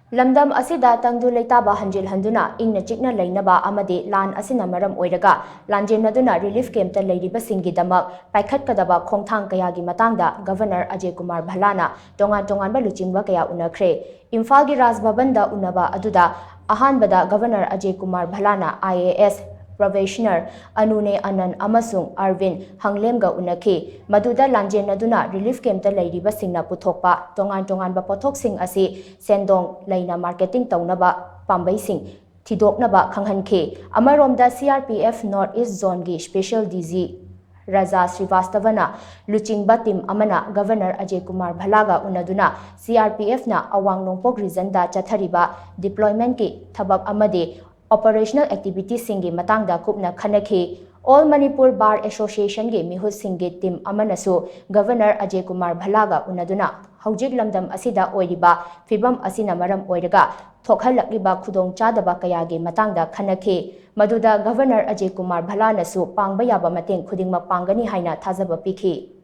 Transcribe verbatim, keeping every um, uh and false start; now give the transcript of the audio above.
ꯂꯝꯗꯝ ꯑꯁꯤꯗ ꯇꯪꯗꯨ ꯂꯩꯇꯥꯕ ꯍꯟꯖꯤꯜꯍꯟꯗꯨꯅ ꯏꯪꯅ ꯆꯤꯛꯅ ꯂꯩꯅꯕ ꯑꯃꯗꯤ ꯂꯥꯟ ꯑꯁꯤꯅ ꯃꯔꯝ ꯑꯣꯏꯔꯒ ꯂꯥꯟꯖꯦꯟꯅꯗꯨꯅ ꯔꯤꯂꯤꯐ ꯀꯦꯝꯞꯇ ꯂꯩꯔꯤꯕꯁꯤꯡꯒꯤꯗꯃꯛ ꯄꯥꯏꯈꯠꯀꯗꯕ ꯈꯣꯡꯊꯥꯡ ꯀꯌꯥꯒꯤ ꯃꯇꯥꯡꯗ ꯒꯚꯔꯅꯔ ꯑꯖꯦ ꯀꯨꯃꯥꯔ ꯚꯜꯂꯥꯅ ꯇꯣꯉꯥꯟ ꯇꯣꯉꯥꯟꯕ ꯂꯨꯆꯤꯡꯕ ꯀꯌꯥ ꯎꯅꯈ꯭ꯔꯦ꯫ ꯏꯝꯐꯥꯜꯒꯤ ꯔꯥꯖ ꯚꯕꯟꯗ ꯎꯅꯕ ꯑꯗꯨꯗ ꯑꯍꯥꯟꯕꯗ ꯒꯚꯔꯅꯔ ꯑꯖꯦ ꯀꯨꯃꯥꯔ ꯚꯜꯂꯥꯅ IAS ꯄ꯭ꯔꯣꯕꯦꯁꯅꯔ ꯑꯅꯨꯅꯦ ꯑꯅꯟ ꯑꯃꯁꯨꯡ ꯑꯔꯕꯤꯟ ꯍꯪꯂꯦꯝꯒ ꯎꯅꯈꯤ꯫ ꯃꯗꯨꯗ ꯂꯥꯟꯖꯦꯟꯅꯗꯨꯅ ꯔꯤꯂꯤꯐ ꯀꯦꯝꯞꯇ ꯂꯩꯔꯤꯕꯁꯤꯡꯅ ꯄꯨꯊꯣꯛꯄ ꯇꯣꯉꯥꯟ ꯇꯣꯉꯥꯟꯕ ꯄꯣꯠꯊꯣꯛꯁꯤꯡ ꯑꯁꯤ ꯁꯦꯟꯗꯣꯡ ꯂꯩꯅ ꯃꯥꯔꯀꯦꯇꯤꯡ ꯇꯧꯅꯕ ꯄꯥꯝꯕꯩꯁꯤꯡ ꯊꯤꯗꯣꯛꯅꯕ ꯈꯪꯍꯟꯈꯤ꯫ ꯑꯃꯔꯣꯝꯗ CRPF North East Zoneꯒꯤ Special DG Raja ꯁ꯭ꯔꯤꯚꯥꯁꯇꯚꯅ ꯂꯨꯆꯤꯡꯕ ꯇꯤꯝ ꯑꯃꯅ ꯒꯚꯔꯅꯔ ꯑꯖꯦ ꯀꯨꯃꯥꯔ ꯚꯜꯂꯥꯒ ꯎꯅꯗꯨꯅ CRPFꯅ ꯑꯋꯥꯡ ꯅꯣꯡꯄꯣꯛ ꯔꯤꯖꯟꯗ ꯆꯠꯊꯔꯤꯕ ꯗꯤꯄ꯭ꯂꯣꯏꯃꯦꯟꯠꯀꯤ ꯊꯕꯛ ꯑꯃꯗꯤ ꯑꯣꯄꯔꯦꯁꯅꯦꯜ ꯑꯦꯛꯇꯤꯚꯤꯇꯤꯁꯤꯡꯒꯤ ꯃꯇꯥꯡꯗ ꯀꯨꯞꯅ ꯈꯟꯅꯈꯤ꯫ All Manipur Bar Associationꯒꯤ ꯃꯤꯍꯨꯠꯁꯤꯡꯒꯤ ꯇꯤꯝ ꯑꯃꯅꯁꯨ ꯒꯚꯔꯅꯔ ꯑꯖꯦ ꯀꯨꯃꯥꯔ ꯚꯜꯂꯥꯒ ꯎꯅꯗꯨꯅ ꯍꯧꯖꯤꯛ ꯂꯝꯗꯝ ꯑꯁꯤꯗ ꯑꯣꯏꯔꯤꯕ ꯐꯤꯚꯝ ꯑꯁꯤꯅ ꯃꯔꯝ ꯑꯣꯏꯔꯒ ꯊꯣꯛꯍꯜꯂꯛꯂꯤꯕ ꯈꯨꯗꯣꯡꯆꯥꯗꯕ ꯀꯌꯥꯒꯤ ꯃꯇꯥꯡꯗ ꯈꯟꯅꯈꯤ꯫ ꯃꯗꯨꯗ ꯒꯚꯔꯅꯔ ꯑꯖꯦ ꯀꯨꯃꯥꯔ ꯚꯜꯂꯥꯅꯁꯨ ꯄꯥꯡꯕ ꯌꯥꯕ ꯃꯇꯦꯡ ꯈꯨꯗꯤꯡꯃꯛ ꯄꯥꯡꯒꯅꯤ ꯍꯥꯏꯅ ꯊꯥꯖꯕ ꯄꯤꯈꯤ꯫